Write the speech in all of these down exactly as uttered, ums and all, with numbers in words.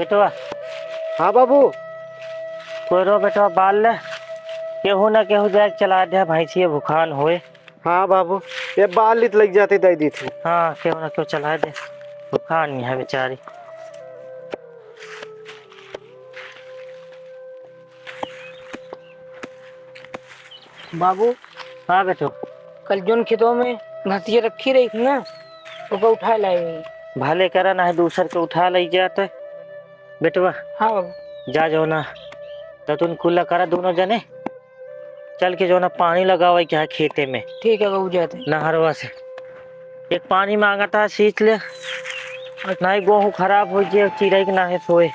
बेटवा। हाँ बाबू। कोयरो बेटवा बाल ले, केहू ना केहू जाए के चला दे, भैंसिया भुखान होए। हाँ बाबू, ये बाल लित लग जाते दे दी थी। हाँ, केहू ना केहू चला दे, भुखान ही है बेचारी। बाबू। हाँ बेटो। कल जोन खेतवा में घसिया रखी रही थी ना, ओका उठा लाए। भले करा, ना है दूसर के उठा लई जात। बेटवा। हाँ बाबू। जा जो ना, तो तुम कुल्ला करा दोनों जने, चल के जो ना पानी लगावे के है खेते में। ठीक है बाबू, जाते हैं। नहरवा से एक पानी मांगता, सींच ले। अच्छा। नहीं, गेहूं खराब हो गया, चिरई के नाहे सोए।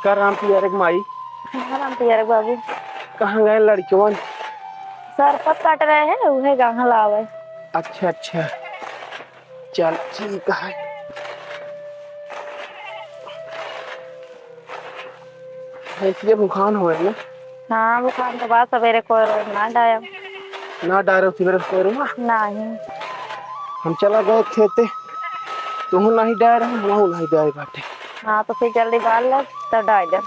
का राम पियारे के माई? हाँ, राम पियारे के बाबू। कहाँ गए लड़कवन? सरपत काट रहे हैं, उहे गाँव लावे। अच्छा, अच्छा। चल, ठीक है। भैंसिया भुखान होए ना? हाँ, भुखान तो बा, सवेरे कोयरो ना डायब। ना डायरो सवेरे कोयरो ना? नहीं। हम चला गए खेते, तुहू नहीं डायर है, हमहू नहीं डायर बाटे। हाँ, तो फिर जल्दी बाल ले, तब डाल दे।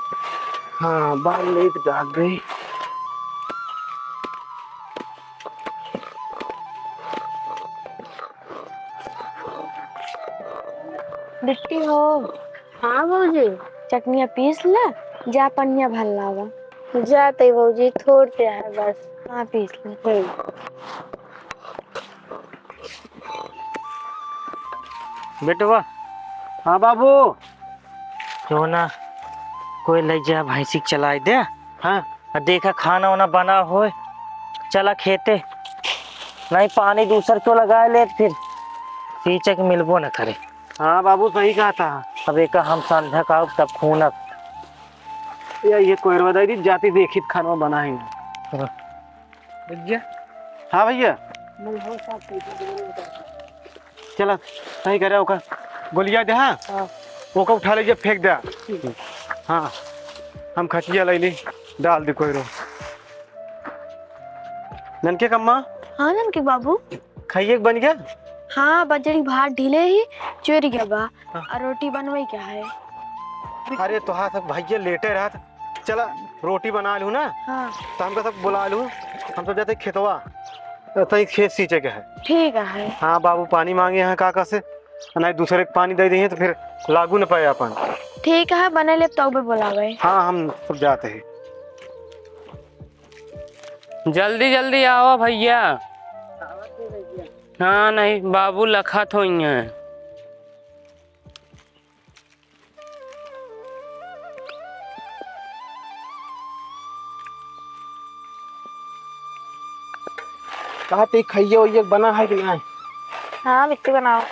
हाँ, बाल ले तो डाल दे। बिट्टी हो। हाँ भौजी। चटनिया पीस ला, जा पनिया भर लावा। जाते भौजी, थोड़ से है बस। हाँ, पीस ले। हम्म। बेटवा। हाँ बाबू। जो ना, कोई ले जा, भैंसी के चलाए दे। हाँ। आ देखा, खाना वाना बना होए, चला खेते। नहीं, पानी दूसर क्यों लगाए ले, फिर सींचे के मिलबो न करे। हाँ बाबू, सही कहा था। अब एक हम संध्या का आउब, तब खूनब। या, ये कोयरवा दे दी, जाती देखी खाना बना है। हाँ। भैया। हाँ भैया। चला, सही करे, ओका गोलिया दे, हाँ? हाँ। ओका उठा ले, जब फेंक दे। ठीक। हाँ, हम खटिया ले ली, डाल दे कोयरो। ननके कम्मा? हाँ, ननके बाबू। खाइए के बन गया? हाँ, बजरी भात ढीले ही, चोरी गया बा। हाँ। और रोटी बनवाई क्या है? अरे, तोहार सब भैया लेटे रहत, चला, रोटी बना लूँ ना। हाँ। तो हमका सब बुला लूँ, हम सब जाते खेतवा, तई खेत सींचे के है। ठीक है। हाँ बाबू, पानी मांगे हैं काका से, नहीं दूसरे के पानी दे दे तो फिर लागू न पाए अपन। ठीक है, बने ले तो भी बुलावे। हाँ, हम सब जाते हैं। जल्दी जल्दी आवा भैया। हाँ, नहीं बाबू लखत होइहैं। कहा ते खइया वइया बना है कि नहीं? हाँ, बिट्टी बनाओ।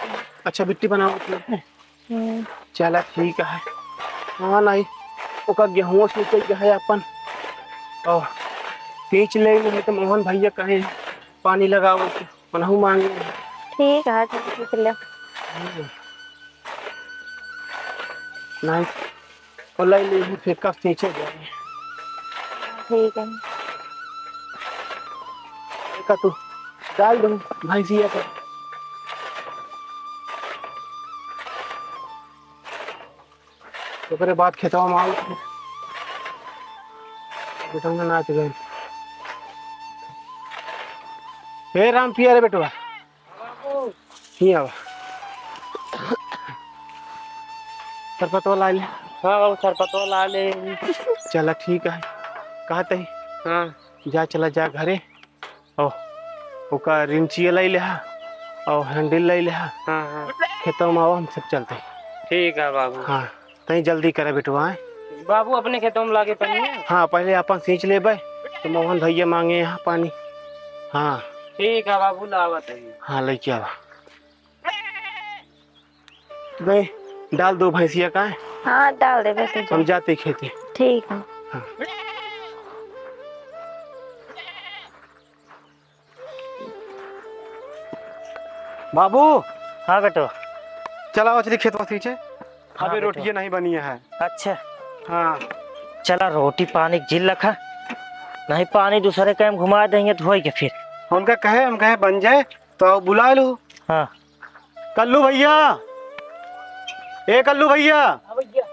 अच्छा, बिट्टी बनाओ तुमने? हम्म। चला, ठीक है। हाँ, नहीं, ओका गेहूं सींचे के है अपन। और सींच ले, नहीं तो मोहन भैया कहे पानी लगाओ। मनहू मांगे। ठीक है, चल, ठीक ले। नहीं, वो लाई ले, फिर कब सींचे जाए। ठीक है। का तू डाल दो भैंसिया का। ओकरे बाद खेतवा में आउ। बेटवा नाच गए। हे राम पिया रे बेटवा। ही आवा। सरपतवा ला ले। हाँ बाबू, सरपतवा ला ले। चला ठीक है। कहत ही। हाँ। जा चला जा घरे। ओ, ओका रिंचिया लाई लेहा, और हैंडल लाई लेहा। हाँ, हाँ। खेतवा में आवा, हम सब चलते। ठीक है बाबू। हाँ, तई जल्दी करे बेटवा, हैं? बाबू, अपने खेतवा में लागे पानी है? हाँ, पहले अपन सींच लेबे, तो मोहन भैया मांगे यहाँ पानी। हाँ। ठीक है बाबू, लावत है। हाँ, लेके आवा। गए, डाल दो भैंसिया का है। हाँ, डाल दे भैंसिया। हम जाते खेते। ठीक है। हाँ। बाबू। हाँ बेटो। चला, मछली खेतवा सींचे। हाँ अबे बेटो। रोटिये नहीं बनी है। अच्छा। हाँ। चला, रोटी पानी के जिल रखा, नहीं पानी दूसरे काम घुमा देंगे तो होई के फिर। उनका कहे, हम कहे बन जाए तो आओ बुला लो। हाँ। कल्लू भैया, ए कल्लू भैया, हाँ भैया।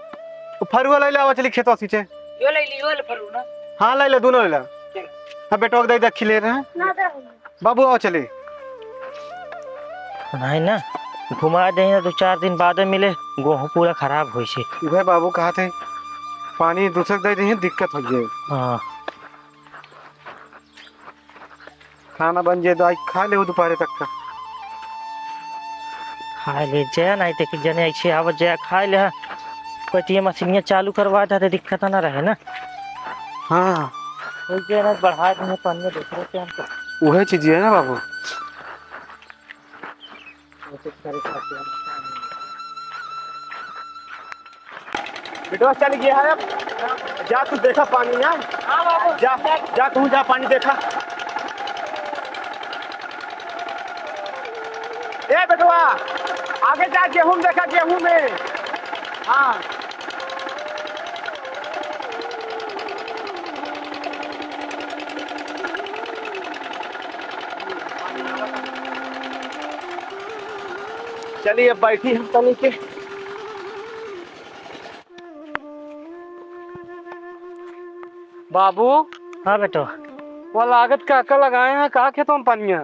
वो फरुआ ले ले, आवा चली खेतवा सींचे। यो ले ली, यो ले फरुआ ना। हाँ ले ले, दोनों ले ले। चल। हाँ बेटवा के दे दे, अखी ले रहे हैं। ना दे। बाबू आओ चली। नहीं ना, घुमा दे ना, दो चार दिन बाद मिले, गोहूँ पूरा खराब होई से। उहे बाबू कहा थे, पानी दूसरे के दे दे, दिक्कत हो जाए। हाँ। खाना बन जाए तो आज खा ले दोपहर तक का। खा ले जाए, नहीं तो कि जने ऐसे आवत जाए, खा ले। कोई तो ये मशीनिया चालू करवा दे, तो दिक्कत ना रहे ना। हाँ। कोई के ना बढ़ा देंगे, तो अन्य दूसरे के हम तो वही चीज है ना बाबू। कोशिश करे खातिर हम बेटवा चल गया है अब। जा तू देखा पानी ना। हाँ बाबू। जा, जा तू जा पानी देखा। ए बेटवा, आगे जा गेहूं देखा, गेहूं में। हाँ। चलिए अब बैठी हम तनी के। बाबू। हाँ बेटो। वो लागत काका लगाए हैं, का खेतों में पनिया?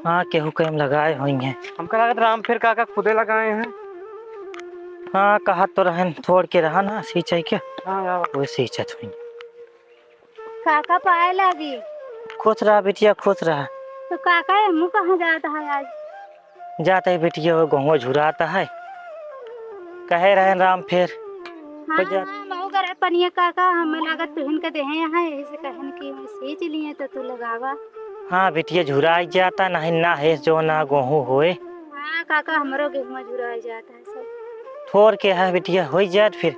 हाँ, केहू कहीं लगाए होइहैं। हमका लागत राम फेर काका खुदे लगाए हैं। हाँ, कहत तो रहन, थोड़ के रहा ना, सींचे के। हाँ, हाँ। वो सींचत होइहैं। काका पाए लागी। खुश रहा बिटिया, खुश रहा। तो काका, हमहू कहाँ जात है आज? जात है बिटिया, वो गहुआ झुरात है, कहे रहन राम फेर। हाँ, तो जा- हाँ, मऊ गरे पनिया काका, हमें लागत तुहिन के देहे हैं, यही से कहन कि मैं सींच लिए तो तू लगावा। हाँ बिटिया, झुराई जाता, नहीं ना है जो ना गोहूँ होए। हाँ काका, हमरो गेहुआ झुराई जाता है सब। थोर के है बिटिया, होई जात फिर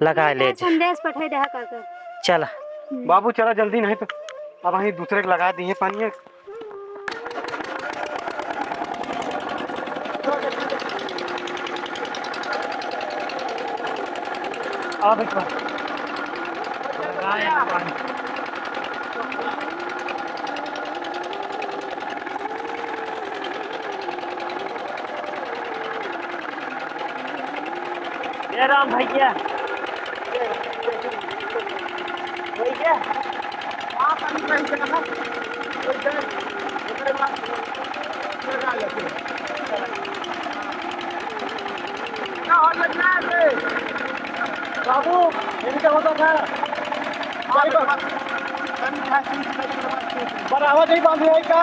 लगा ले जा। संदेश पठाई दे काका। चला। हम्म। बाबू चला जल्दी, नहीं तो अब वहीं दूसरे के लगा दिए पानी। आ बेटा। जय राम भैया। भैया। बाबू, इनके होता था। बढ़ावा नहीं बांधे है का?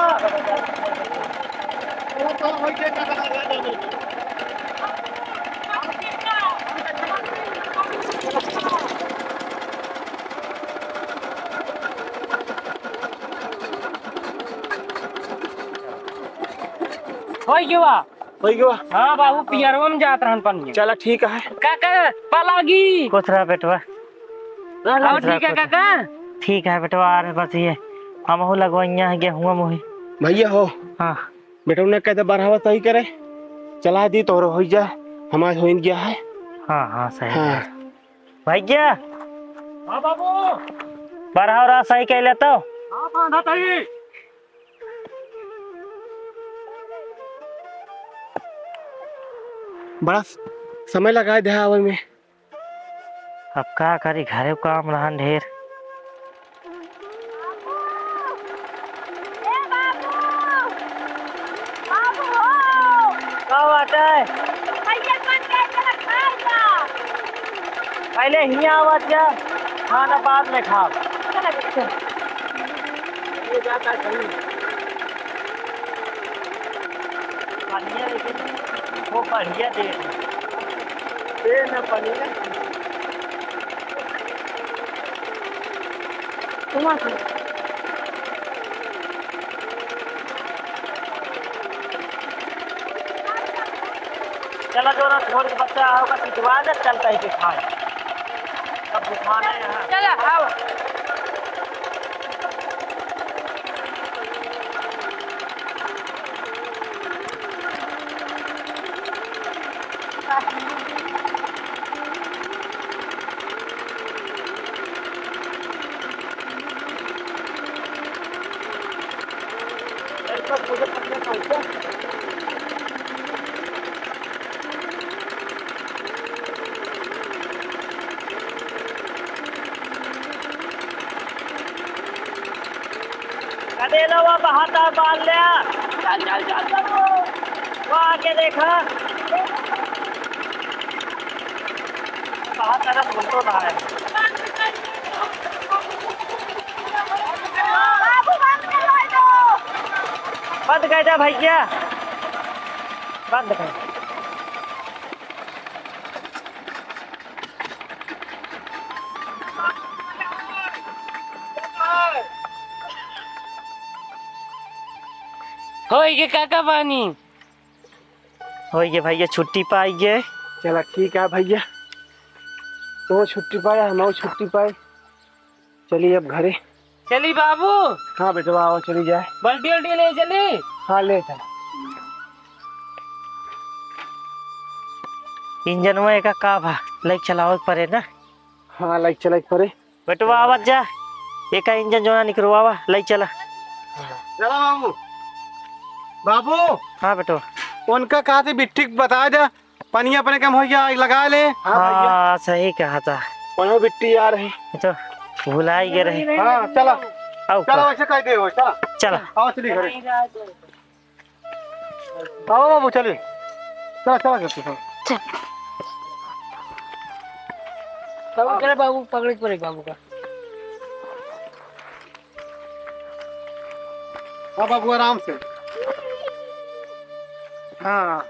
होई गवा। होई गवा। हाँ बाबू, पियरवा में जात रहन पनिया। चला ठीक है। काका, पलागी। खुश रहा बेटवा। हाँ, खुश रहा, ठीक है खुश रहा। काका। ठीक है बेटवा, आ रहे बस ये। हमहू लगवइया है गेहुआ मोही। भैया हो। हाँ। बेटवा ने कहते बढ़ावा सही करे। चला दी तोरो होई जाए। हमार होइन गया है। हाँ, हाँ, सही हाँ। है। भैया। हाँ बाबू। बढ़ावा रहा सही कह लेता। हाँ, बांधा तही। बड़ा स-, समय लगाए दे आवे में। अब का करी, घरे काम रहन ढेर। ए बाबू! बाबू हो! का बात है? भैया कौन गए चला खाए जा? पहले हियाँ आवत जा, खाना बाद में खाओ। चला बेटा, चल। ये जाता है कहीं। बढ़िया लेकिन वो बढ़िया दे दे। दे ना बढ़िया। चला जो ना छोड़ के बच्चा आओगा, पिटवा दे, चलता ही पिटवाए। अब दुकान है यहाँ। चला, आओ। तेलवा बहाता बाल ले। चल, चल, चल, चल। वो आगे देखा। बहाता रस घुलतो ना है। बंद कर दे भैया, बंद कर। होई गे काका पानी। होई गे भैया, छुट्टी पाई गे। चला ठीक है भैया, तो छुट्टी पाए, हम छुट्टी पाए। चली अब घरे। चली बाबू। हाँ बेटवा, आओ चली जाए। बाल्टी उल्टी ले चली। हाँ ले चल। इंजनवा एका का भा, लइके चलावे के परे ना। हाँ लइके चलावे के परे। बेटवा आवत जा, एका इंजन जोना निकरवावा, लइके चला। चला बाबू। बाबू। हाँ बेटवा। उनका कहा थी बिट्ठी के बता दे, पनिया अपने कम हो गया, लगा ले। हाँ भैया। हाँ, सही कहा था। पनिया बिट्ठी आ रही। ये तो भुलाई गए रहे। हाँ, चला। आओ चला, का। वैसे कह दे हो, चला। चला। आओ, चली घरे। आओ बाबू, चली। चला, चला, चला, चला। चल। बाबू, करे बाबू, पकड़े के पड़े बाबू का। हाँ बाबू, आराम से। हाँ।